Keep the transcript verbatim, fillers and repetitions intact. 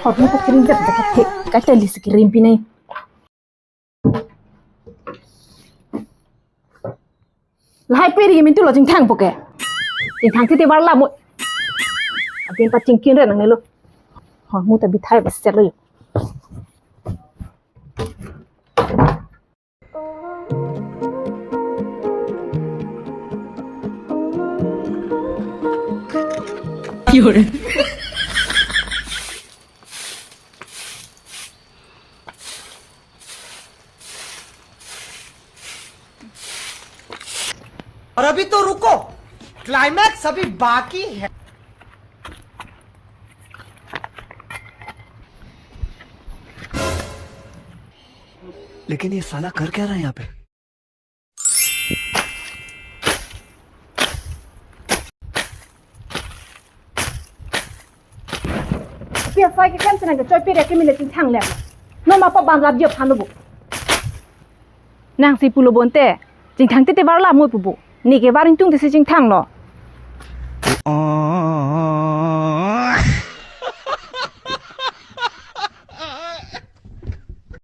Hot mo ko kirim jat jat ke, kaita lisi kirim pinai. Lahai peri mintu lo chingthang po ke. Chingthang titi var la mo. Abin pa chingkin re nangnelo. Hot mo ta bithai ba set lo yo. और अभी तो रुको, क्लाइमैक्स अभी बाकी है। लेकिन ये साला कर क्या रहा है यहाँ पे? Pia sai ke kan senang ke choi peri ke mile chingthang le. No ma pa ban rap jop han lo bu. Nangsi pulo bonte. Chingthang titi var la mo pu bu. Neke var ingtung tisi chingthang lo.